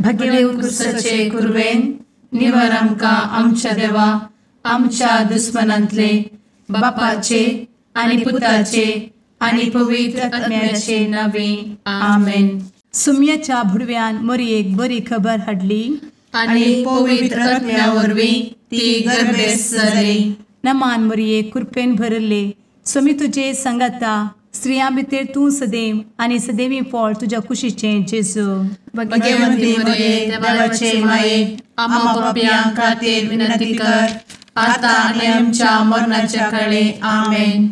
भगेव कुरवेन निवर आमकां आमच्या देवा आमच्या दुस्मनांतले बापाचे आनी पुताचे आनी पवित्र आत्म्याचे नावे आमेन. सुम्याच्या भुडव्यान मोरयेक बरी खबर हाडली आनी पवित्र आत्म्या वरवीं ती गर्भेस्त जाली. नमान मोरये, कृपेन भरले, स्वामी तुजे संगाता, स्त्रियां भितर तूं सदैव आनी सदैवी फळ तुज्या कुशीचें जेजू. भगवंती मोरये, देवाचे माये, आम्हा पापयां खातीर विनंती कर आता आनी आमच्या मरणाच्या काळे. आमेन.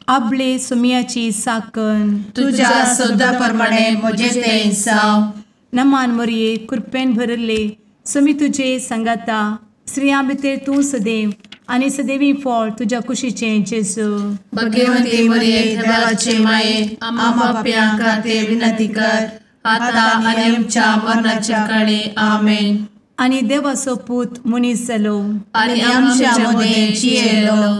आपले सुम्याची साकन तुज्या सदा प्रमाणे म्हजें तें जावं. नमान मोरये, कृपेन भरले, स्वामी तुजे संगाता, स्त्रियां भितर तूं सदैव आनी सदैवी फळ तुज्या कुशीचें जेजू. भगवंती मोरये, देवाचे माये, आम्हा पापयां खातीर विनंती कर आता आनी आमच्या मरणाच्या काळे. आमेन. आनी देवाचो पूत मनीस जालो आनी आमच्या मदें जियेलो.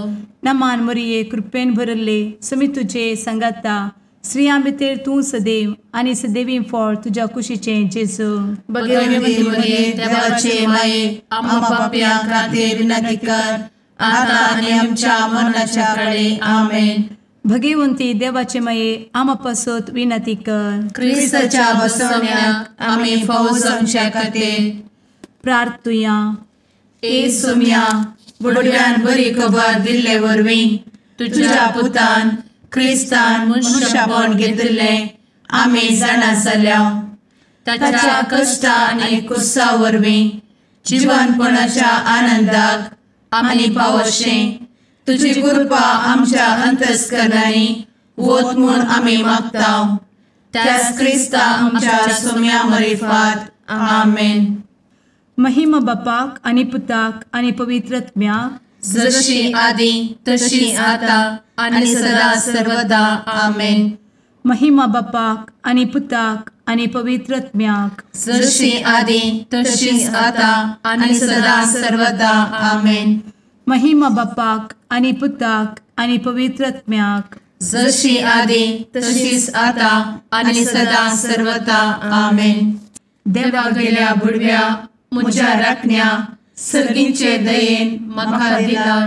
नमान मोरये, कृपेन भरले, स्वामी तुजे संगाता, स्त्रियां भितर तूं सदैव आनी सदैवी फळ तुज्या कुशीचें जेजू. भगवंती मोरये, देवाचे माये, आम्हा पापयां खातीर विनंती कर आता आनी आमच्या मरणाच्या काळे. आमेन. भगवंती देवाचे माये, आम्हा पासत विनंती कर. क्रिस्ताच्या बसवण्याक आमी फावो जावच्या खातीर प्रार्थुया. ए सुम्या, बुडव्यान बरी खबर दिल्ले वरवीं तुज्या पुतान क्रिस्तान मनशापण घेतिल्लें आमी जाणा जाल्या. ताच्या कश्टा आनी कुसा वरवीं जिवनपणाच्या आनंदाक आमी पावशें तुजी कृपा आमच्या अंतस्करणांनी वत म्हूण आमी मागता. त्याच क्रिस्ता आमच्या सुम्या मरिफात. आमेन. महिमा बापाक आनी पुताक आनी पवित्र आत्म्याक, जशी आदी तशी आता आनी सदा सर्वदा. आमेन. महिमा बापाक आनी पुताक आनी पवित्र आत्म्याक, जशी आदी तशी आता आनी सदा सर्वदा. आमेन. महिमा बापाक आनी पुताक आनी पवित्र आत्म्याक, जशी आदी तशीच आता आनी सदा सर्वदा. आमेन. देवा गेल्या बुडव्या म्हज्या राखण्या सर्गींचे दयेन म्हाका दिला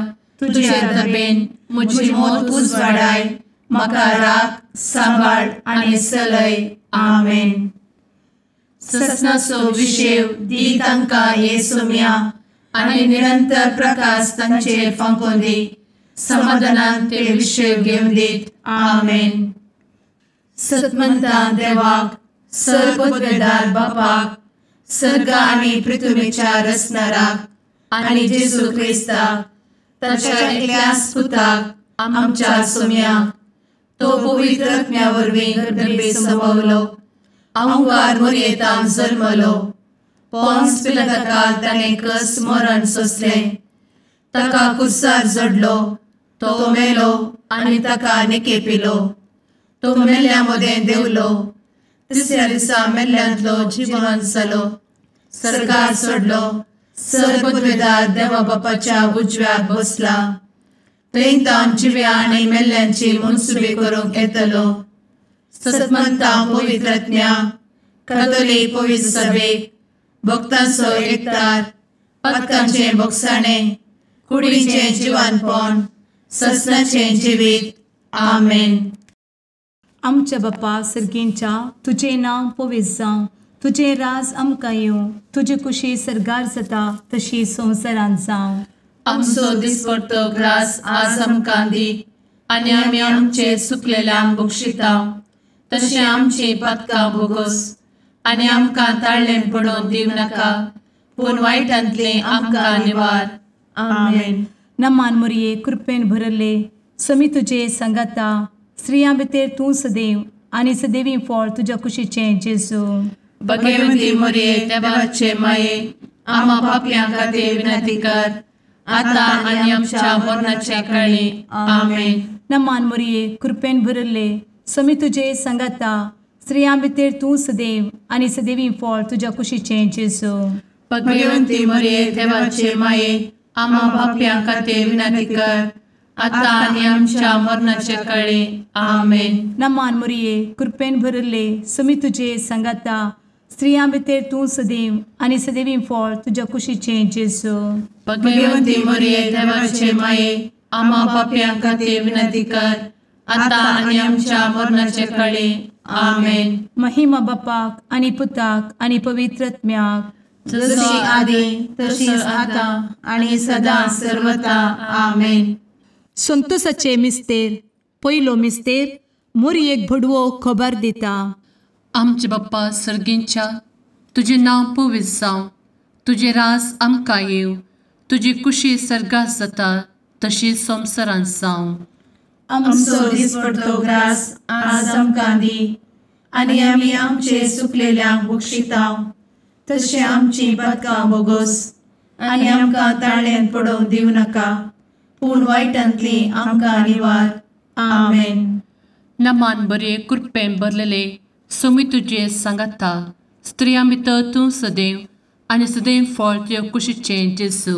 तुजे दबेन म्हजी मोत उजवाडाय, म्हाका राख सांबाळ आनी चलय. आमेन. ससनाचो विशेव दी तांकां हे सुम्या आनी निरंतर प्रकाश तांचेर फांकोवन दी, समाधानान ते विशेव घेवन दीत. आमेन. सतमंता देवाक, सर्वपदवेदार बापाक, सर्ग आनी पृथ्वीच्या रचणाराक आनी जेजू क्रिस्ताक ताच्या एकल्याच पुताक आमच्या सुम्याक, तो पवित्र आत्म्या वरवीं गर्भे संभवलो, अहंकार मोरयेतान जल्मलो, पोन्स पिलाताकाल ताणें कस मरण सोंसलें, ताका कुर्सार जडलो, तो मेलो आनी ताका निकेपिलो, तो मेल्ल्या मदें देंवलो, तिसऱ्या दिसा मेल्ल्यांतलो जिवन जालो, सर्गार सोडलो, सर्वपदवेदार देवा बापाच्या उजव्याक बसला, थंय तावन जिव्या आनी मेल्ल्यांची मनसुबी करूंक येतलो. सतमंता पवित्र आत्म्या, कातोलीक पवित्र सभेक, भक्तांचो एकतार, पातकांचें भोगसाणें, कुडीचें जिवानपण, ससनाचें जिवीत. आमेन. आमच्या बापा सर्गींच्या, तुजें नांव पवित्र जावं, तुजें राज आमकां येवं, तुजी कुशी सर्गार जाता तशी संवसारांत जावं. आमचो दिसपडतो ग्रास आज आमकां दी आनी आमी आमचे सुकलेल्यांक बक्षिता तशें आमची पातकां भोगोस आनी आमकां ताळ्ळें पडोवन दिवं नाका, पूण वायटांतलें आमकां निवार. आमेन. नमान मोरये, कृपेन भरले, स्वामी तुजे संगाता, स्त्रियां भितर तूं सदैव आनी सदैवी फळ तुज्या कुशीचें जेजू. भगवंती मोरये, देवाचे माये, आम्हा पापयां खातीर विनंती कर आता आनी आमच्या मरणाच्या काळी. आमेन. नमान मोरये, कृपेन भरले, स्वामी तुजे संगाता, स्त्रियां भितर तूं सदैव आनी सदैवी फळ तुज्या कुशीचें जेजू. भगवंती मोरये, देवाचे माये, आम्हा पापयां खातीर विनंती कर आता आनी आमच्या मरणाच्या काळी. आमेन. नमान मोरये, कृपेन भरले, स्वामी तुजे संगाता, स्त्रियां भितर तूं सदैव आनी सदैवी फळ तुज्या कुशीचें जेजू. भगवंती मरिये देवाचे माये, आम्हा पापयां खातीर विनंती कर, आतां आनी आमच्या मरणाचे कळे. आमेन. महिमा बापाक आनी पुताक आनी पवित्र आत्म्याक, जशी आदी तशीच आतां आनी सदां सर्वता. आमेन. संतोषाचे मिस्तेर. पयलो मिस्तेर मोरयेक भडवो खबर दिता. आमचे बाप्पा सर्गींच्या, तुजें नांव पवित्र जावं, तुजें राज आमकां येवं, तुजी कुशी सर्गात जाता तशी संवसारांत जावं. आमचो दिसपडतो ग्रास आज आमकां दी, आनी आमी आमचे सुकलेल्यांक बक्षिता तशें आमची पातकां बोगोस, आनी आमकां ताळ्यांत पडोवंक दिवं नाका, पूण वायटांतली आमकां निवार. आमेन. नमान बरे कृपेन भरलेले सोमी तुजे सांगाता, स्त्रियां भितर तूं सदैव आनी सदैव फळ तुज्या कुशीचें जेजू.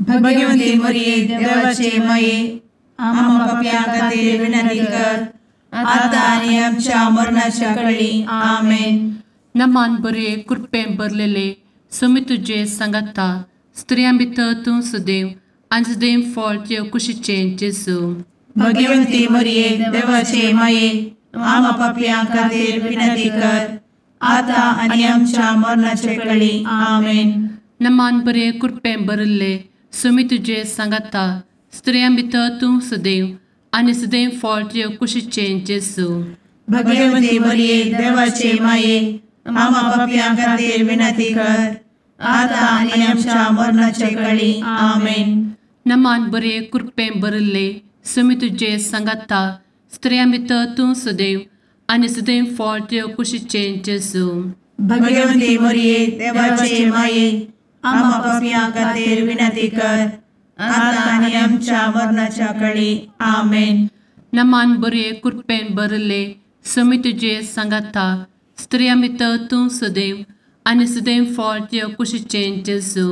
भगवंती मरिये देवाचे माये, आम्हा पापयां खातीर विनंती कर, आतां आनी आमच्या मरणाच्या कळी. आमेन. नमान बरे कृपेन भरलेले सोमी तुजे सांगाता, स्त्रियां भितर तूं सदैव आनी सदैव फळ तुज्या कुशीचें जेजू. भगवंती मरिये देवाचे माये, आम्हा पापयां खातीर विनंती कर, आतां आनी आमच्या मरणाचे कळी. आमेन. नमान बरे कृपेन भरिल्ले सोमी तुजे सांगाता, स्त्रियां भितर तूं सदैव आनी सदैव फळ तुज्या कुशीचें जेजू. भगवंती मरिये देवाचे माये, आम्हा पापयां खातीर विनंती कर, आतां आनी आमच्या मरणाचे कळी. आमेन. नमान बरे कृपेन भरिल्ले सोमी तुजे सांगाता, स्त्रियां भितर तूं सदैव आनी सदैव फळ तुज्या कुशीचें जेजू. भगवंती मरिये देवाचे माये, आम्हा पापयां खातीर विनंती कर, आतां आनी आमच्या मरणाच्या कळी. आमेन. नमान बरे कृपेन भरिल्ले सोमी तुजे सांगाता, स्त्रियां भितर तूं सदैव आनी सदैव फळ तुज्या कुशीचें जेजू.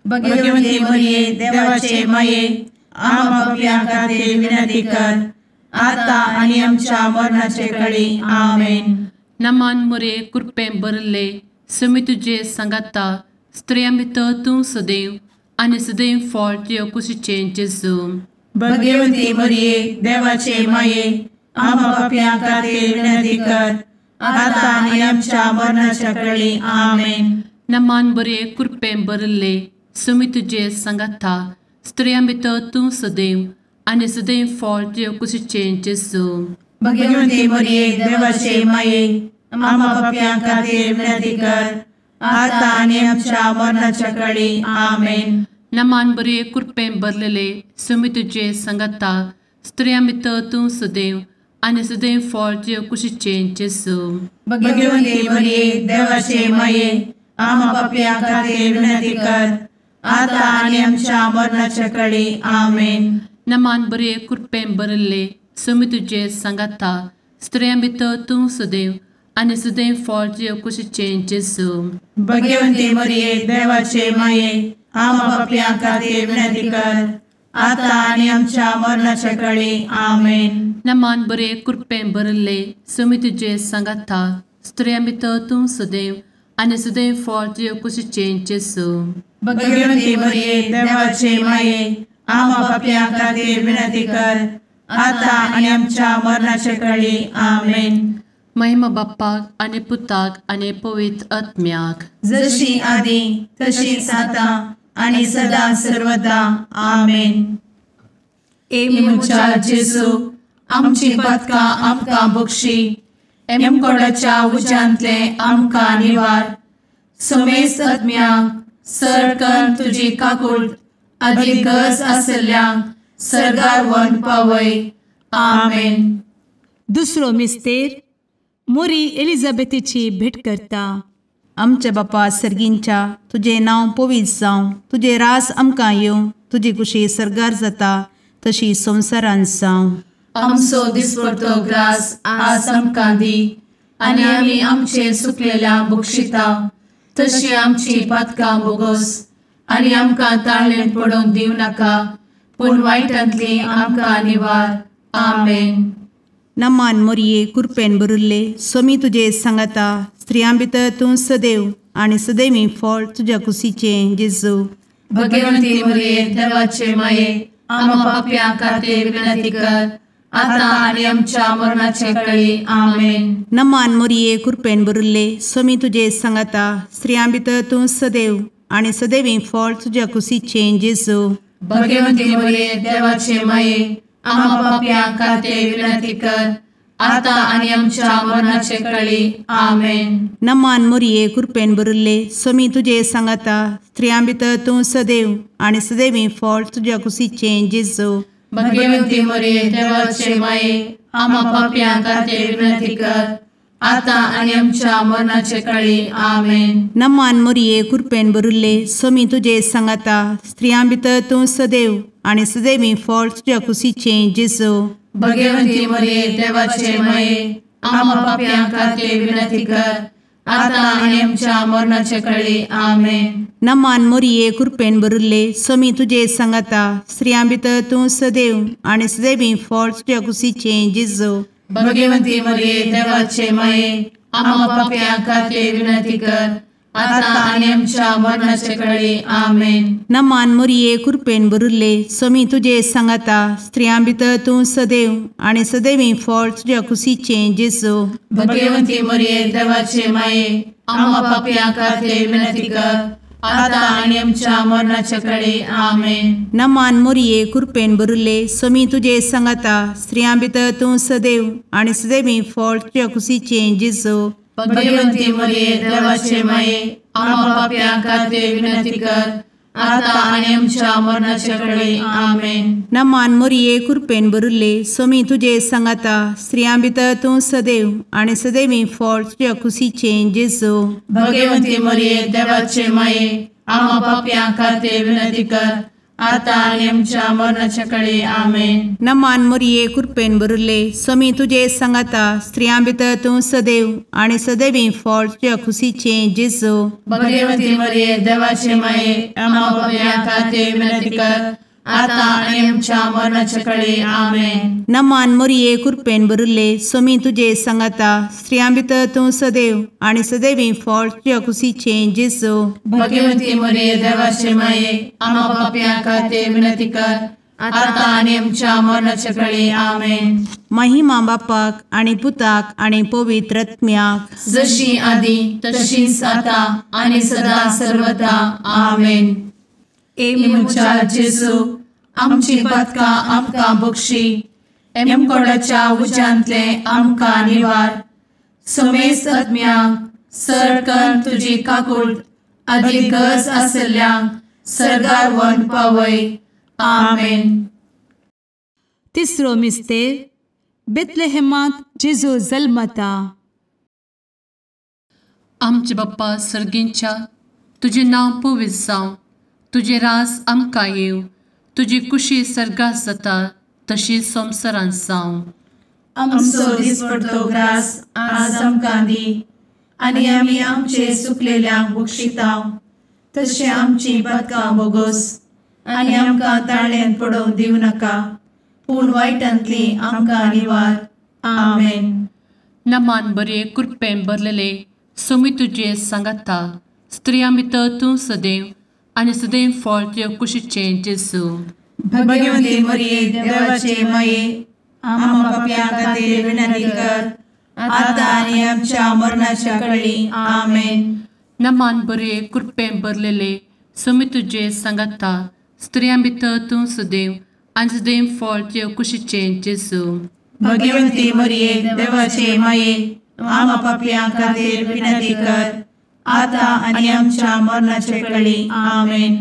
भगवंती मरिये देवाचे माये, आम्हा पापयां खातीर विनंती कर, आतां आनी आमच्या मरणाचे कळी. आमेन. नमान मरिये कृपेन भरिल्ले सोमी तुजे सांगाता, स्त्रियां भितर तूं सदैव आनी सदैव फळ तुज्या कुशीचें जेजू. भगवंती मरिये देवाचे माये, आम्हा पापयां खातीर विनंती कर, आतां आनी आमच्या मरणाच्या कळी. आमेन. नमान बरे कृपेन भरिल्ले सोमी तुजे सांगाता, स्त्रियां भितर तूं सदैव आनी सदैव फळ तुज्या कुशीचें जेजू. भगवंती मरिये देवाचे माये, आम्हा पापयां खातीर विनंती कर, आतां आनी आमच्या मरणाच्या कळी. आमेन. नमान बरे कृपेन भरलेले सोमी तुजे सांगाता, स्त्रियां भितर तूं सदैव आनी सदैव फळ तुज्या कुशीचें जेजू. भगवंती मरिये देवाचे माये, आम्हा पापयां खातीर विनंती कर, आतां आनी आमच्या मरणाच्या कळी. आमेन. नमान बरे कृपेन भरिल्ले सोमी तुजे सांगाता, स्त्रियां भितर तूं सदैव आनी सदैव फळ तुज्या कुशीचें जेजू. भगवंती मरिये देवाचे माये, आम्हा पापयां खातीर विनंती कर, आतां आनी आमच्या मरणाच्या कळी. आमेन. नमान बरे कृपेन भरिल्ले सोमी तुजे सांगाता, स्त्रियां भितर तूं सदैव आनी सदैव फळ तुज्या कुशीचें जेजू. भगवंती मरिये देवाचे माये, आम्हा पापयां खातीर विनंती कर, आतां आनी आमच्या मरणाचे कळी. आमेन. महिमा बाप्पाक आनी पुताक आनी पवित्र आत्म्याक, जशी आदी तशीच आतां आनी सदां सर्वदा. आमेन. ए म्हज्या जेजू, आमची पातकां आमकां बक्षी, एमकोडाच्या उज्यांतले आमकां निवार, समेस्त आत्म्यांक सरकन तुजी काकूट आदी गरज आशिल्ल्यांक सर्गार व्हरून पावय. आमेन. दुसरो मिस्तेर मोरी एलिझाबेथीची भेट करता. आमच्या बापा सर्गींच्या, तुजें नांव पवित्र जावं, तुजें रास आमकां येवं, तुजी कुशी सर्गार जाता तशी संवसारांत जावं. आमचो दिसपडतो ग्रास आज आमकां दी, आनी आमी आमचे सुकलेल्या बक्षिता तशी आमची पातकां बोगोस, आनी आमकां ताळ्ळेंत पडोवंक दिवं नाका, पूण वायटांतली आमकां निवार. आमेन. नमान मोरये कृपेन भरिल्ले, स्वामी तुजे सांगाता, स्त्रियां भितर तूं सदैव आनी सदैवी फळ तुज्या कुशीचें जेजू। भगवंती मरिये देवाचे माये आम्हा पाप्यां खातीर विनंती कर आता आनी आमच्या मरणाचे वेळी। आमेन। नमान मरिये कृपेन भरिल्ले स्वामी तुजे सांगाता स्त्रियां भितर तूं सदैव आनी सदैवी फळ तुज्या कुशीचें जेजू। भगवंती मरिये देवाचे माये आम्हा पाप्यां खातीर विनंती कर आता आनी आमच्या मरणाचे वेळी। आमेन। नमान मरिये कृपेन भरिल्ले स्वामी तुजे सांगाता स्त्रियां भितर तूं सदैव आनी सदैवी फळ तुज्या कुशीचें जेजू। भगवंती मरिये देवाचे माये आम्हा पाप्यां खातीर विनंती कर आता आनी आमच्या मरणाचे वेळी। आमेन। नमान मरिये कृपेन भरिल्ले स्वामी तुजे सांगाता स्त्रियां भितर तूं सदैव आनी सदैवी फळ तुज्या कुशीचें जेजू। भगवंती मरिये देवाचे माये आम्हा पाप्यां खातीर विनंती कर आता आनी आमच्या मरणाचे वेळी। आमेन। नमान मरिये कृपेन भरिल्ले स्वामी तुजे सांगाता स्त्रियां भितर तूं सदैव आनी सदैवी फळ तुज्या कुशीचें जेजू। भगवंती मरिये देवाचे माये आम्हा पाप्यां खातीर विनंती कर आता आनी आमच्या मरणाचे वेळी। आमेन। नमान मरिये कृपेन भरिल्ले स्वामी तुजे सांगाता स्त्रियां भितर तूं सदैव आनी सदैवी फळ तुज्या कुशीचें जेजू। भगवंती मरिये देवाचे माये आम्हा पाप्यां खातीर विनंती कर आता आनी आमच्या मरणाचे वेळी। आमेन। नमान मरिये कृपेन भरिल्ले स्वामी तुजे सांगाता स्त्रियां भितर तूं सदैव आनी सदैवी फळ तुज्या कुशीचें जेजू। भगवंती मरिये देवाचे माये आम्हा पाप्यां खातीर विनंती कर आता आनी आमच्या मरणाचे वेळी। आमेन। नमान मरिये कृपेन भरिल्ले स्वामी तुजे सांगाता स्त्रियां भितर तूं सदैव आनी सदैवी फळ तुज्या कुशीचें जेजू। भगवंती मरिये देवाचे माये आम्हा पाप्यां खातीर विनंती कर आता आनी आमच्या मरणाचे वेळी। आमेन। नमान मरिये कृपेन भरिल्ले स्वामी तुजे सांगाता स्त्रियां भितर तूं सदैव आनी सदैवी फळ तुज्या कुशीचें जेजू। भगवंती मरिये देवाचे माये आम्हा पाप्यां खातीर विनंती कर आता आनी आमच्या मरणाचे वेळी। आमेन। नमान मरिये कृपेन भरिल्ले स्वामी तुजे सांगाता स्त्रियां भितर तूं सदैव आनी सदैवी फळ तुज्या कुशीचें जेजू। भगवंती मरिये देवाचे माये आम्हा पाप्यां खातीर विनंती कर आता आनी आमच्या मरणाचे वेळी। आमेन। महिमा बापाक आनी पुताक आनी पवित्र आत्म्याक जशी आदी तशीच आता आनी सदा सर्वदा। आमेन। ए म्हज्या जेजू आमची पातकां आमकां बक्षी एमकोडाच्या उज्यांतले आमकां निवार समेस्त आत्म्यांक सरकन तुजी काकूट आदी गरज आशिल्ल्यांक सर्गार व्हरून पावय। आमेन। तिसरो मिस्तेर बेथलेहेमांत जेजू जल्मता। आमचे बाप्पा सर्गींच्या तुजें नांव पवित्र जावं, तुजें राज आमकां येवं, तुजी कुशी सर्गात जाता तशी संवसारांत जावं। आमचो दिसपडतो ग्रास आज आमकां दी आनी आमी आमचे सुकलेल्यांक बक्षितांव तशें आमची पातकां बोगोस आनी आमकां ताळ्यान पडोवंक दिवं नाका पूण वायटांतली आमकां निवार। आमेन। नमान बरे कृपेन भरलेले स्वामी तुजे सांगाता स्त्रियां भितर तूं सदैव आनी सदैव फळ तुज्या कुशीचें जेजू। भगवंती मरिये देवाचे माये आम्हा पाप्यां खातीर विनंती कर आता आनी आमच्या मरणाच्या वेळी। आमेन। नमान बरे कृपेन भरलेले स्वामी तुजे सांगाता स्त्रियां भितर तूं सदैव आनी सदैव फळ तुज्या कुशीचें जेजू। भगवंती मरिये देवाचे माये आम्हा पाप्यां खातीर विनंती कर आता आनी आमच्या मरणाचे वेळी। आमेन।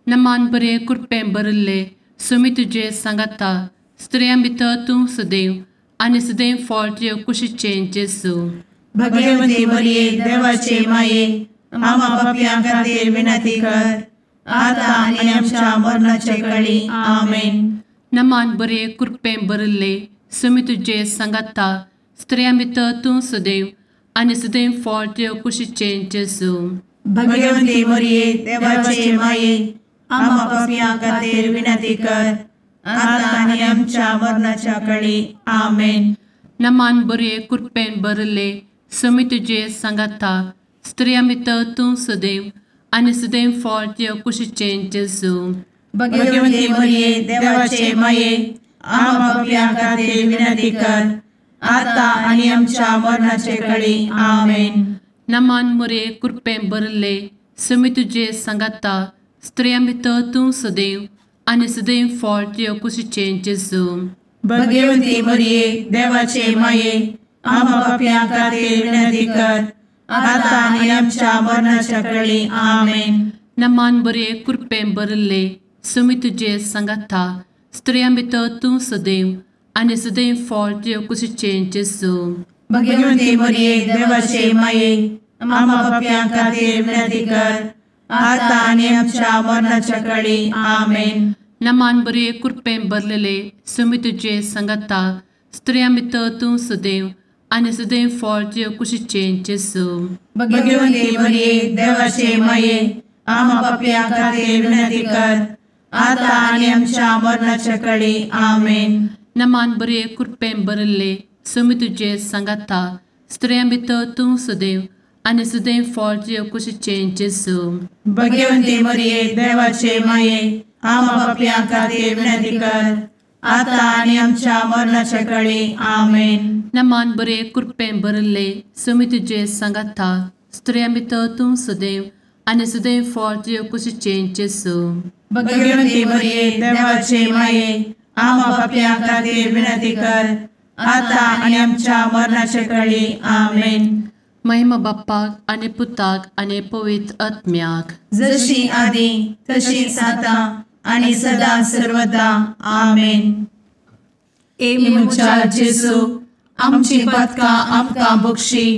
नमान बरे कृपेन भरिल्ले स्वामी तुजे सांगाता स्त्रियां भितर तूं सदैव आनी सदैव फळ तुज्या कुशीचें जेजू। भगवंती मरिये देवाचे माये आम्हा पाप्यां खातीर विनंती कर आता आनी आमच्या मरणाचे वेळी। आमेन। नमान बरे कृपेन भरिल्ले स्वामी तुजे सांगाता स्त्रियां भितर तूं सदैव आनी सदैव फळ तुज्या कुशीचें जेजू। भगवंती मरिये देवाचे माये आम्हा पाप्यां खातीर विनंती कर आता आनी आमच्या मरणाच्या वेळी। आमेन। नमान बरे कृपेन भरिल्ले समी तुजे सांगाता स्त्रियां भितर तूं सदैव आनी सदैव फळ तुज्या कुशीचें जेजू. भगवती मरिये देवाचे माये आम्हा पाप्यां खातीर विनंती कर आता आनी आमच्या मरणाचे कळी. आमेन. नमान मोरये कृपेन भरिल्ले समी तुजे सांगाता स्त्रियां भितर तूं सदैव आनी सदैव फळ तुज्या कुशीचें जेजू. भगवती मरिये देवाचे माये आम्हा पाप्यां खातीर विनंती कर आता आनी आमच्या मरणाच्या कळी. आमेन. नमान बरे कृपेन भरिल्ले समी तुजे सांगाता स्त्रियां भितर तूं सदैव आनी सदैव फळ तुज्या कुशीचें जेजू. भगवती मरिये देवाचे माये आम्हा पाप्यां खातीर विनंती कर आता आनी आमच्या मरणाच्या कळी. आमेन. नमान बरे कृपेन भरलेले समी तुजे सांगाता स्त्रियां भितर तूं सदैव आनी सदैव फळ तुज्या कुशीचें जेजू. भगवती मरिये देवाचे माये आम्हा पाप्यां खातीर विनंती कर आता आनी आमच्या मरणाच्या कळी. आमेन. नमान बरे कृपेन भरिल्ले समी तुजे सांगाता स्त्रियां भितर तूं सदैव आनी सदैव फळ तुज्या कुशीचें जेजू. भगवती मरिये देवाचे माये आम्हा पाप्यां खातीर विनंती कर आता आनी आमच्या मरणाच्या कळी. आमेन. नमान बरे कृपेन भरिल्ले समी तुजे सांगाता स्त्रियां भितर तूं सदैव आनी सदैव फळ तुज्या कुशीचें जेजू. भगवती मरिये देवाचे माये आम्हा पाप्यां खातीर विनंती कर आता आनी आमच्या मरणाच्या कळी. आमेन. महिमा बाप्पाक आनी पुताक आनी पवित्र आत्म्याक, जशी आदी तशीच आता आनी सदा सर्वदा. आमेन. ए म्हज्या जेजू आमची पातकां आमकां बक्षी,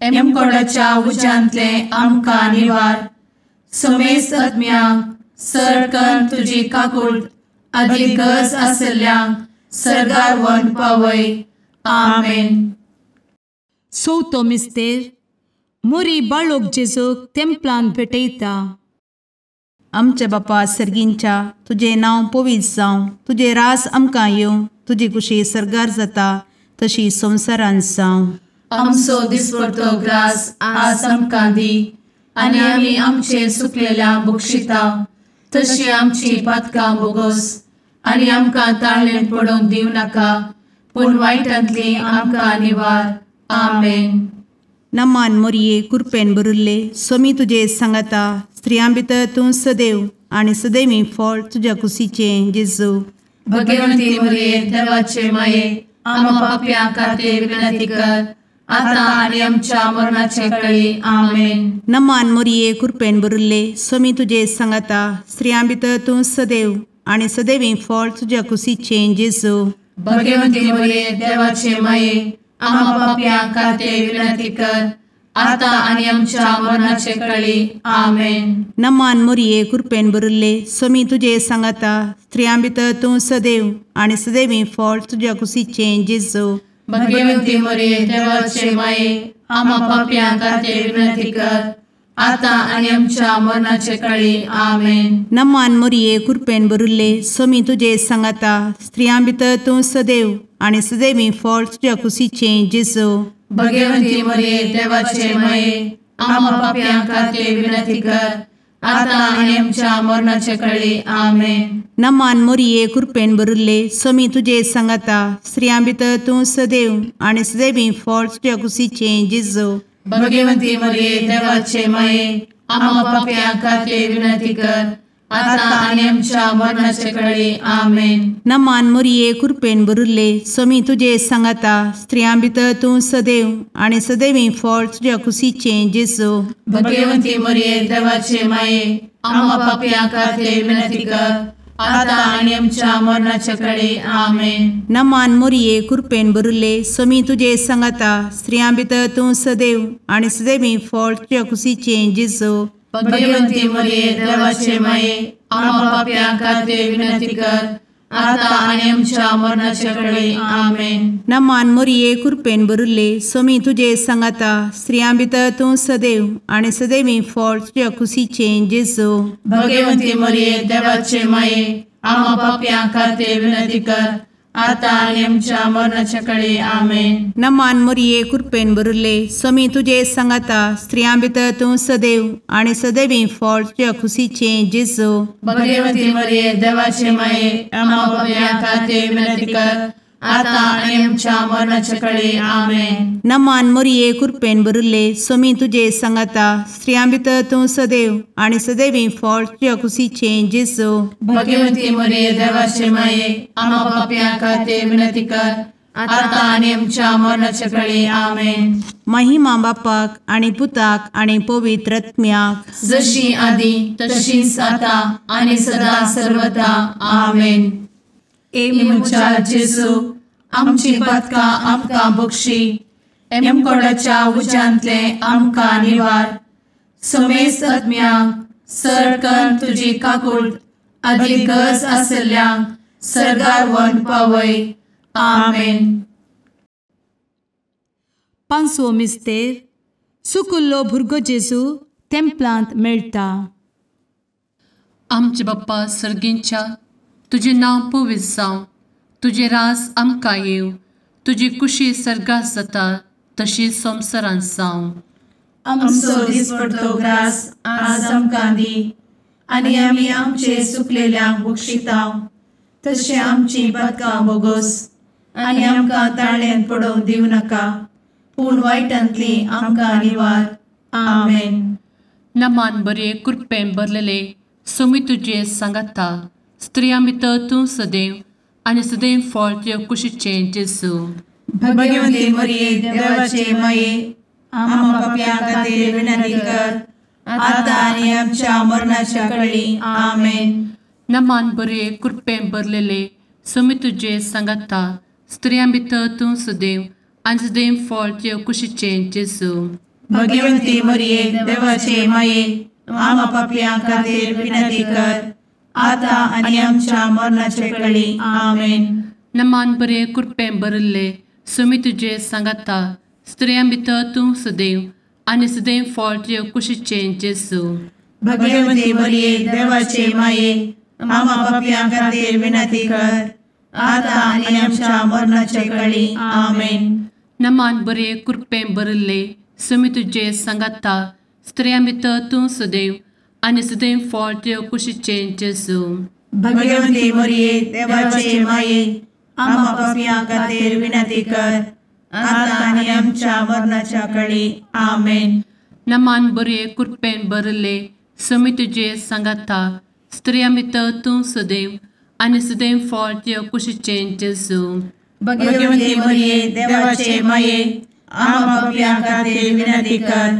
एमकोडाच्या उज्यांतले आमकां निवार, समेस्त आत्म्यांक सरकन तुजी काकूट आदी गरज आसल्ल्यांक सर्गार व्हरून पावय. आमेन. चवथो मिस्तेर मोरी बाळोक जेजूक तेंपलान भेटयता. आमच्या बापा सर्गींच्या तुजें नांव पवित्र जावं, तुजें रास आमकां येवं, तुजी कुशी सर्गार जाता तशी संवसारांत जावं. आमचो दिसपडतो ग्रास आज आमकां दी आनी आमी आमचे सुकलेल्या बक्षिता तशी आमची पातकां बोगोस आनी आमकां ताळेन पडोवंक दिवं नाका, पूण वायटांतली आमकां निवार. आमेन. नमान मोरये कृपेन भरिल्ले स्वामी तुजे सांगाता स्त्रियां भितर तूं सदैव आनी सदैवी फळ तुज्या कुशीचें जेजू. भगवती मोरये देवाचे माये आम्हा पाप्यां खातीर विनंती कर आता आनी आमच्या मरणाचे कळी. आमेन. नमान मोरये कृपेन भरिल्ले स्वामी तुजे सांगाता स्त्रियां भितर तूं सदैव आनी सदैवी फळ तुज्या कुशीचें जेजू. भगवती मोरये देवाचे माये आम्हा पाप्यां खातीर विनंती कर आता आनी आमच्या मरणाचे कळी. आमेन. नमान मोरये कृपेन भरिल्ले स्वामी तुजे सांगाता स्त्रियां भितर तूं सदैव आनी सदैवी फळ तुज्या कुशीचें जेजू. भगवती मोरये देवाचे माये आम्हा पाप्यां खातीर विनंती कर आता आनी आमच्या मरणाचे कळी. आमेन. नमान मोरये कृपेन भरिल्ले स्वामी तुजे सांगाता स्त्रियां भितर तूं सदैव आनी सदैवी फळ तुज्या कुशीचें जेजू. भगवती मोरये देवाचे माये आम्हा पाप्यां खातीर विनंती कर आता आनी आमच्या मरणाचे कळी. आमेन. नमान मोरये कृपेन भरिल्ले स्वामी तुजे सांगाता स्त्रियां भितर तूं सदैव आनी सदैवी फळ तुज्या कुशीचें जेजू. भगवती मोरये देवाचे माये आम्हा पाप्यां खातीर विनंती कर आता आनी आमच्या मरणाचे कळी. आमेन. नमान मोरये कृपेन भरिल्ले स्वामी तुजे सांगाता स्त्रियां भितर तूं सदैव आनी सदैवी फळ तुज्या कुशीचें जेजू. भगवती मोरये देवाचे माये आम्हा पाप्यां खातीर विनंती कर आता आनी आमच्या मरणाचे कळी. आमेन. नमान मोरये कृपेन भरिल्ले स्वामी तुजे सांगाता स्त्रियां भितर तूं सदैव आनी सदैवी फळ तुज्या कुशीचें जेजू. भगवती मोरये देवाचे माये आम्हा पाप्यां खातीर विनंती कर आता आनी आमच्या मरणाचे कळी. आमेन. नमान मोरये कृपेन भरिल्ले स्वामी तुजे सांगाता स्त्रियां भितर तूं सदैव आनी सदैवी फळ तुज्या कुशीचें जेजू. भगवती मोरये देवाचे माये आम्हा पाप्यां खातीर विनंती कर आतां आनी आमच्या मरणाच्या कळे. आमेन. नमान मोरये कृपेन भरिल्ले स्वामी तुजे सांगाता, स्त्रियां भितर तूं सदैव आनी सदैवी फळ तुज्या खुशीचें जेजू. भगवती मरिये देवाचे माये, आम्हा पाप्यां खातीर विनंती कर, आतां आनी आमच्या मरणाच्या कळे. आमेन. नमान मोरये कृपेन भरिल्ले स्वामी तुजे सांगाता, स्त्रियां भितर तूं सदैव आनी सदैवी फळ तुज्या खुशीचें जेजू. भगवती मरिये देवाचे माये, आम्हा पाप्यां खातीर विनंती कर, आतां आनी आमच्या मरणाच्या कळे. आमेन. महिमा बापाक आनी पुताक आनी पवित्र आत्म्याक, जशी आदी तशीच आतां आनी सदा सर्वदा. आमेन. ए म्हज्या जेजू, आमची पातकां आमकां बक्षी, एमकोडाच्या उज्यांतले आमकां निवार, समेस्त आत्म्यांक सरकन तुजी काकूट आदी गरज आशिल्ल्यांक सर्गार व्हरून पावय. आमेन. पांचवो मिस्तेर सुकुल्लो भुरगो जेजू तेंपलांत मेळटा. आमचे बाप्पा सर्गींच्या, तुजें नांव पवित्र जावं, तुजें राज आमकां येवं, तुजी कुशी सर्गात जाता तशी संवसारांत जावं. आमचो दिसपडतो ग्रास आज आमकां दी, आनी आमी आमचे सुकलेल्यांक बक्षिता तशें आमची पातकां बोगोस, आनी आमकां ताळ्यांत पडोवंक दिवं नाका, पूण वायटांतली आमकां निवार. आमेन. नमान बरे कृपेन भरलेले स्वामी तुजे सांगाता, स्त्रियां भितर तूं सदैव आनी सदैव फळ तुज्या कुशीचें जेजू. भगवती मरिये देवाचे माये, आम्हा पाप्यां खातीर विनंती कर, आतां आनी आमच्या मरणाच्या कळी. आमेन. नमान बरे कृपेन भरलेले स्वामी तुजे सांगाता, स्त्रियां भितर तूं सदैव आनी सदैव फळ तुज्या कुशीचें जेजू. भगवती मरिये देवाचे माये, आम्हा पाप्यां खातीर विनंती कर, आतां आनी आमच्या मरणाच्या कळी. आमेन. नमान बरे कृपेन भरिल्ले स्वामी तुजे सांगाता, स्त्रियां भितर तूं सदैव आनी सदैव फळ तुज्या कुशीचें जेजू. भगवती मरिये देवाचे माये, आम्हा पाप्यां खातीर विनंती कर, आतां आनी आमच्या मरणाच्या कळी. आमेन. नमान बरे कृपेन भरिल्ले स्वामी तुजे सांगाता, स्त्रियां भितर तूं सदैव आनी सदैव फळ तुज्या कुशीचें जेजू. भगवती मरिये देवाचे माये, आम्हा पाप्यां खातीर विनंती कर, आतां आनी आमच्या मरणाच्या कळी. आमेन. नमान बरे कृपेन भरिल्ले स्वामी तुजे सांगाता, स्त्रियां भितर तूं सदैव आनी सदैव फळ तुज्या कुशीचें जेजू. भगवती मरिये देवाचे माये, आम्हा पाप्यां खातीर विनंती कर,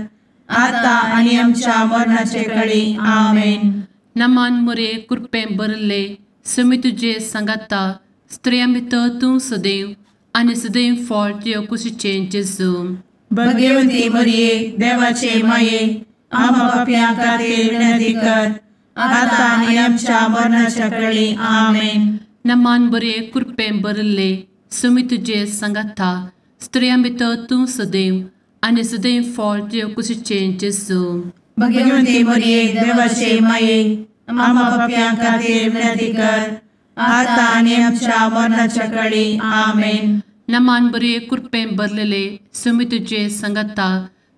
आतां आनी आमच्या मरणाचे कळी. आमेन. नमान मरिये कृपेन भरिल्ले स्वामी तुजे सांगाता, स्त्रियां भितर तूं सदैव आनी सदैव फळ तुज्या कुशीचें जेजू. भगवती मरिये देवाचे माये, आम्हा पाप्यां खातीर विनंती कर, आतां आनी आमच्या मरणाच्या कळी. आमेन. नमान बरे कृपेन भरिल्ले स्वामी तुजे सांगाता, स्त्रियां भितर तूं सदैव आनी सदैव फळ तुज्या कुशीचें जेजू. भगवती मरिये देवाचे माये, आम्हा पाप्यां खातीर विनंती कर, आतां आनी आमच्या मरणाच्या कळी. आमेन. नमान बरे कृपेन भरलेले स्वामी तुजे सांगाता,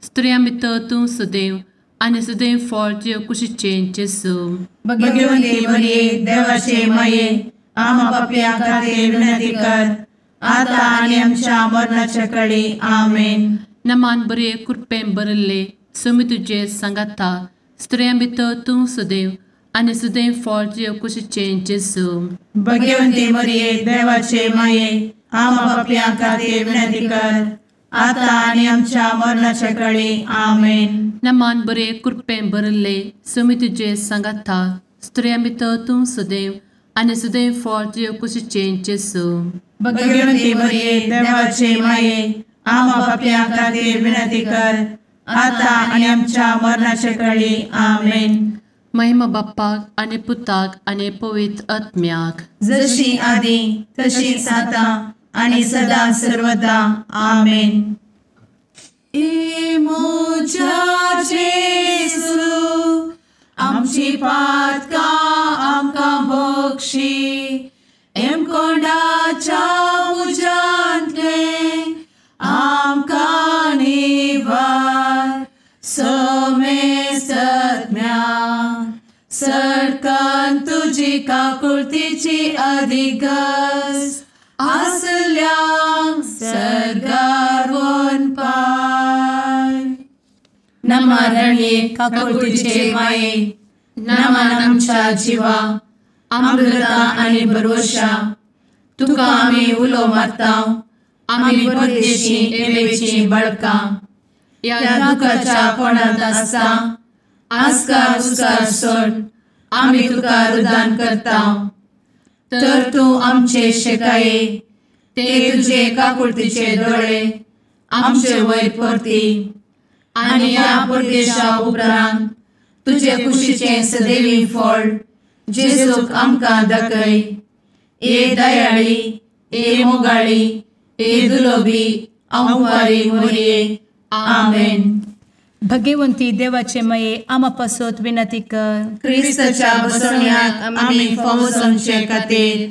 स्त्रियां भितर तूं सदैव आनी सदैव फळ तुज्या कुशीचें जेजू. भगवती मरिये देवाचे माये, आम्हा पाप्यां खातीर विनंती कर, आतां आनी आमच्या मरणाच्या कळी. आमेन. नमान बरे कृपेन भरिल्ले स्वामी तुजे सांगाता, स्त्रियां भितर तूं सदैव आनी सदैव फळ तुज्या कुशीचें जेजू. भगवती मरिये देवाचे माये, आम्हा पाप्यां खातीर विनंती कर, आतां आनी आमच्या मरणाच्या कळी. आमेन. नमान बरे कृपेन भरिल्ले स्वामी तुजे सांगाता, स्त्रियां भितर तूं सदैव आनी सदैव फळ तुज्या कुशीचें जेजू. भगवती मरिये देवाचे माये, आम्हा पाप्यां खातीर विनंती कर, आतां आनी आमच्या मरणाच्या कळी. आमेन. महिमा बाप्पाक आनी पुताक आनी पवित्र आत्म्याक, जशी आदी तशीच आतां आनी सदा सर्वदा. आमेन. ए म्हज्या जेजू, आमची पातकां आमकां बक्षी, एमकोंडाच्या तुजी काकुळतीची अधिगस आसल्यांक सर्गार वनपाय. नमा रणये काकुळतीचे माये, नमन आमच्या जिवा, अमृता आनी भरवशा, तुका आमी उलो मारता, आमी परदेशी एवेची बळकां, ह्या दुखाच्या कोणांत आसता आस्कार उस्कार सोड आमी तुका रुदान करता. तर तूं आमचे शेकाये ते तुजे काकुळतीचे दोळे आमचे वयर परती आनी ह्या परदेशा उपरांत तुजे कुशीचें सदैवी फळ जेजूक आमकां दाखय. ए दयाळी, ए मोगाळी, ए दुलोबी अंवारी मोरये. आमेन. भगवंती देवाचे मये आमा पासत विनंती कर. क्रिस्ताच्या बसवण्याक आमी फावो जावचे खातीर.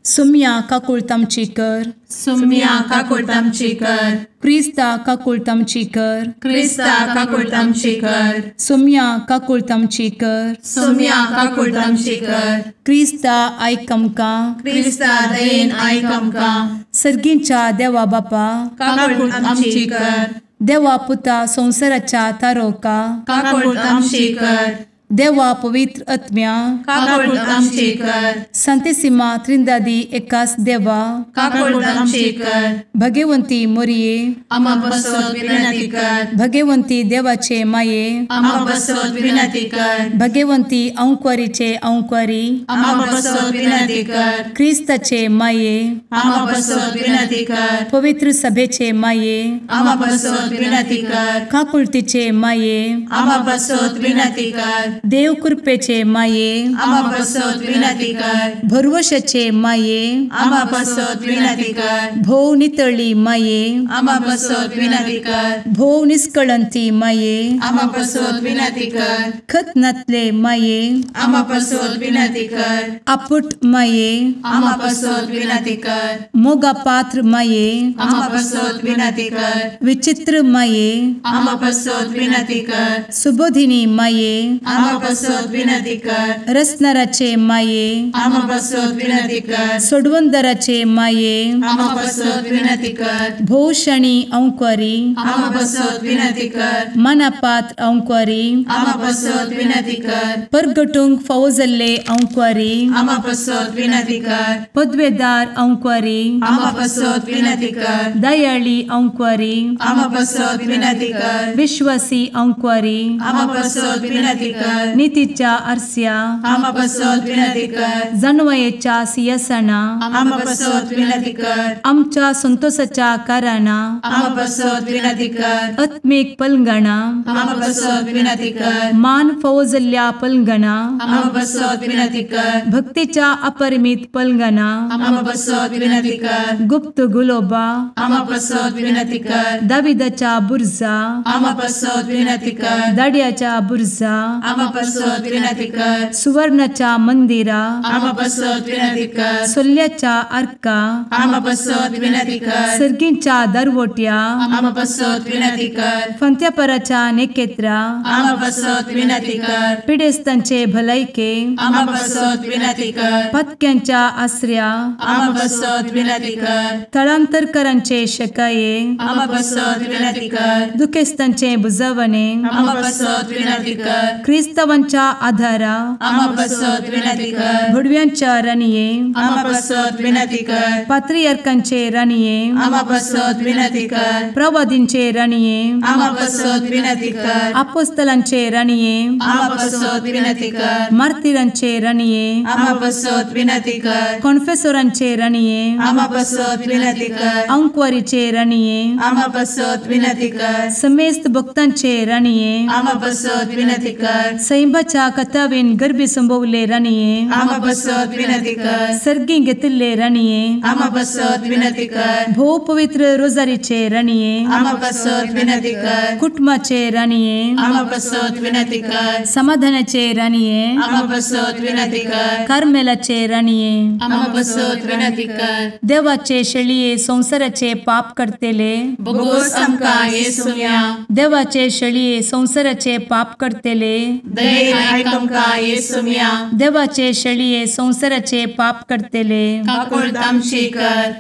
सुम्या काकुळत आमची कर. सुम्या काकुळत आमची कर. क्रिस्ता काकुळत आमची कर. क्रिस्ता काकुळत आमची कर. सुम्या काकुळत आमची कर. सुम्या काकुळत आमची कर. क्रिस्ता आयक आमकां. क्रिस्ता दयेन आयक आमकां. सर्गींच्या देवा बापा काकुळत आमची कर. देवा पुता संवसाराच्या तारोका काकुळत आमची कर. देवा पवित्र आत्म्या काकुळत आमची कर. संतेसिमा त्रिंदादी एकास देवा काकुळत आमची कर. भगवंती मोरये आमा पासत विनंती कर. भगवंती देवाचे माये आमा पासत विनंती कर. भगवंती अंकुरीचे अंकुरी आमा पासत विनंती कर. क्रिस्ताचे माये आमा पासत विनंती कर. पवित्र सभेचे माये आमा पासत विनंती कर. काकुळतीचे माये आमा पासत विनंती कर. देव कृपेचे माये आमा पासत विनंती कर. भरवशाचे माये आमा पासत विनंती कर. भोव नितळी माये आमा पासत विनंती कर. भोव निष्कळंती माये आमा पासत विनंती कर. खत नातले माये आमा पासत विनंती कर. आपुट माये आमा पासत विनंती कर. मोगा पात्र माये आमा पासत विनंती कर. विचित्र माये आमा पासत विनंती कर. सुबोधिनी माये आमा पासत विनंती कर. रसनाराचे माये आमा पासत विनंती कर. सोडवंदराचे माये आमा पासत विनंती कर. भोवशणी अंकुरी आमा पासत विनंती कर. मनापात्र अंकुरी आमा पासत विनंती कर. परगटूंक फावो जाल्ले अंकुरी आमा पासत विनंती कर. पदवेदार अंकुरी आमा पासत विनंती कर. दयाळी अंकुरी आमा पासत विनंती कर. विश्वासी अंकुरी आमा पासत विनंती कर. नितीच्या आरस्या आमा पासत विनंती कर. जानवयेच्या सिंहासना आमा पासत विनंती कर. आमच्या संतोषाच्या कारणा आमा पासत विनंती कर. आत्मीक पलंगणा आमा पासत विनंती कर. मान फावो जाल्ल्या पलंगणा आमा पासत विनंती कर. भक्तीच्या अपरिमित पलंगणा आमा पासत विनंती कर. गुप्त गुलोबा आमा पासत विनंती कर. दाविदाच्या बुर्जा आमा पासत विनंती कर. दाड्याच्या बुर्जा आमा पासत विनंती कर. सुवर्णाच्या मंदिरा आमा पासत विनंती कर. सोल्ल्याच्या आर्का आमा पासत विनंती कर. सर्गींच्या दरवट्या आमा पासत विनंती कर. फंत्यापराच्या नेकेत्रा आमा पासत विनंती कर. पिडेस्तांचे भलायके आमा पासत विनंती कर. पत्क्यांच्या आसऱ्या आमा पासत विनंती कर. थळांतरकरांचे शकाये आमा पासत विनंती कर. दुखेस्तांचे बुजवणे आमा पासत विनंती कर. क्रिस्तावांच्या आधारा आमा पासत विनंती कर. भुडव्यांच्या राणये आमा पासत विनंती कर. पात्रियार्कांचे राणये आमा पासत विनंती कर. प्रवादींचे राणये आमा पासत विनंती कर. आपोस्तलांचे राणये आमा पासत विनंती कर. मार्तिरांचे राणये आमा पासत विनंती कर. कॉन्फेसोरांचे राणये आमा पासत विनंती कर. अंकुवारीचे राणये आमा पासत विनंती कर. समेस्त भक्तांचे राणये आमा पासत विनंती कर. सैंबाच्या कथावेन गर्भी संभवले राणये आमा पासत विनंती कर. सर्गी घेतिल्ले राणये आमा पासत विनंती कर. भोव पवित्र रोजारीचे राणये आमा पासत विनंती कर. कुटुंबाचे राणये आमा पासत विनंती कर. समाधानाचे राणये आमा पासत विनंती कर. कार्मेलाचे राणये आमा पासत विनंती कर. देवाचे शेळये संवसाराचे पाप करतेले बोगोस आमकां येसुम्या देवाचे शेळये संवसाराचे पाप करतेले दयेन आयक आमकां येसुम्या। देवाचे शेळये संवसाराचे पाप करतले काकुळट आमची कर।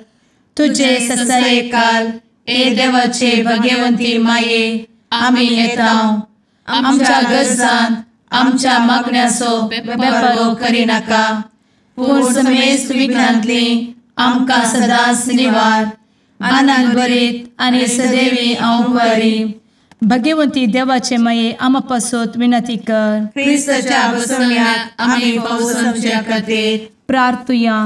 तुजे ससायेकाल ए देवाचे भगवंती माये आमी येता आमच्या गरजान आमच्या मागण्याचो बेपर्वो करिनाका पूण समेस्त विघ्नांतली आमकां सदांच निवार। आनंद भरीत आनी सदैवी अंवकारी भगवंती देवाचे माये आमा पासत विनंती कर। क्रिस्ताच्या बसवण्याक आमी पावसाच्या खातीर प्रार्थुया।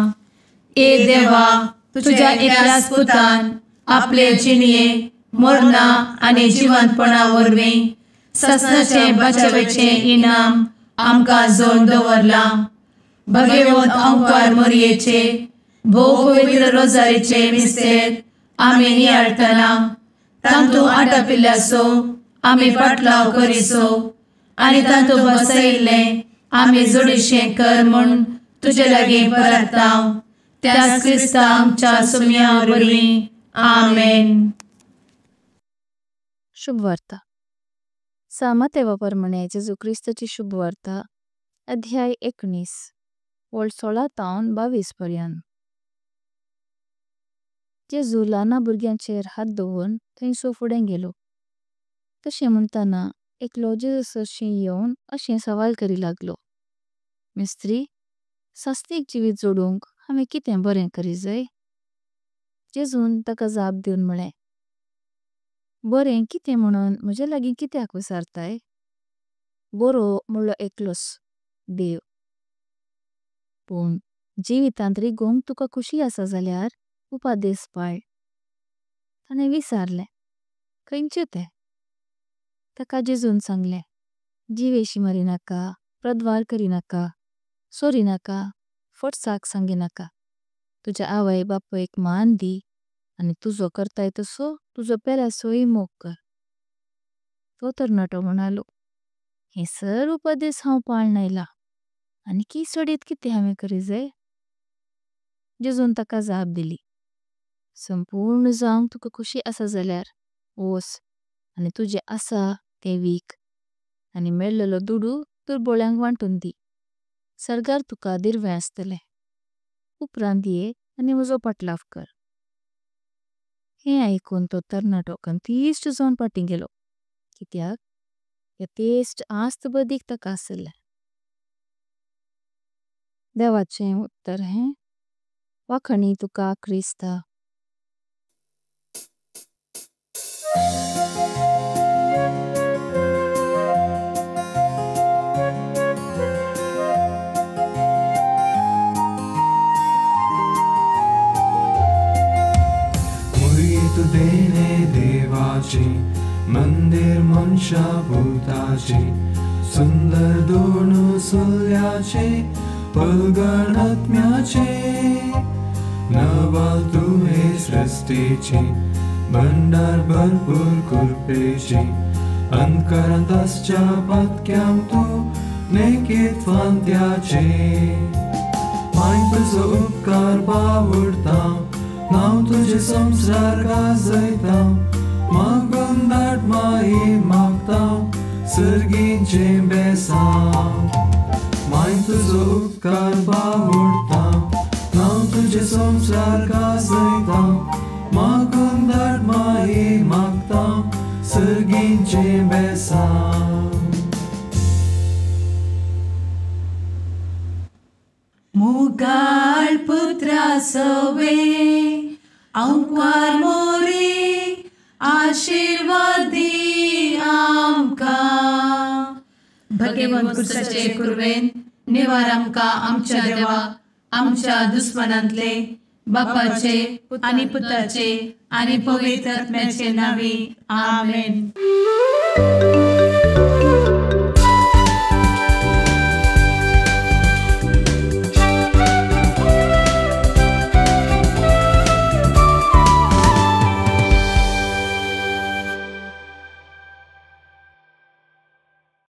ए देवा तुझ्या एकल्याच पुतान आपले जिणये मरणा आनी जिवंतपणा वरवीं ससनाचे बचावेचे इनाम आमकां जोडून दवरलां। भगवंत अंकार मोरयेचे भोव पवित्र रोजारीचे मिस्तेर आमी नियाळटना तांतू आटापिल्ल्याचो आमी पाटलाव करिसो आनी तांतू बसयिल्लें आमी जोडीशें कर म्हूण तुजे लागीं परता त्याच क्रिस्ता आमच्या सुम्या वरवीं। आमेन। शुभवार्ता। सामातेवा परमाणे जेजू क्रिस्ताची शुभवार्ता अध्याय 19 वळ 16 तावन 22 पर्यंत। जेजू ल्हाना भुरग्यांचेर हात दवरून थंयसो फुडें गेलो। तशें म्हणटाना एकलो जेजू सरशीं येवन अशें सवाल करी लागलो, मिस्त्री, सास्तीक जिवीत जोडूंक हांवें कितें बरें करी जाय? जेजून ताका जाप दिवन म्हळें, बरें कितें म्हणून म्हजे लागीं कित्याक विचारताय? बरो म्हणलो एकलोच देव, पूण जिवितांत रिगोंक तुका खुशी आसा जाल्यार उपदेश पाळ। ताणें विचारलें, खंयचे ते? ताका जेजून सांगलें, जिवेशी मारिनाका, प्रद्वार करिनाका, चोरिनाका, फोट्साक सांगिनाका, तुज्या आवय बापायक मान दी आनी तुजो करताय तसो तुजो पेल्याचोय मोग कर। तो तरणाटो म्हणालो, हे सर्व उपदेश हांव पाळन आयला, आनी की सोडीत कितें हांवें करी जाय? जेजून ताका जाप दिली, संपूर्ण जावंक तुका खुशी आसा जाल्यार वोस आनी तुजें आसा तें वीक आनी मेळ्ळलो दुडू दुर्बोळ्यांक वांटून दी, सर्गार तुका दिर्वें आसतलें। उपरांत ये आनी म्हजो पाटलाव कर। हें आयकून तो तरणाटो कंतीश्ट जावन पाटीं गेलो, कित्याक यथेश्ट आस्त बदीक ताका आशिल्लें। देवाचें उत्तर हें वाखाणी तुका क्रिस्ता। देवाची मंदिर मनशा भूताची सुंदर दोन सुल्याचे पलगणात्म्याचे नवाल तुहे सृष्टीची भंडार भरपूर कृपेची अंतकरांत आसच्या पातक्यांक तूं नेकीत फांत्याचे माय तुजो उपकार बावडता नांव तुजें संवसार गाजयता मागून धाड माई मागता सर्गीचें बेसांव माय तुजो उपकार बावडता नांव तुजें संवसार गाजयता मागून धाड माई मागता सर्गीचें बेसांव। मुगाळ पुत्रा सवे अंकार मोरे आशीर्वादी आमकां। भगवंत क्रिस्ताचे कुर्वेन निवार आमकां आमच्या देवा आमच्या दुस्मनांतले बापाचे आनी पुताचे आनी पवित्र आत्म्याचे नांवी। आमेन।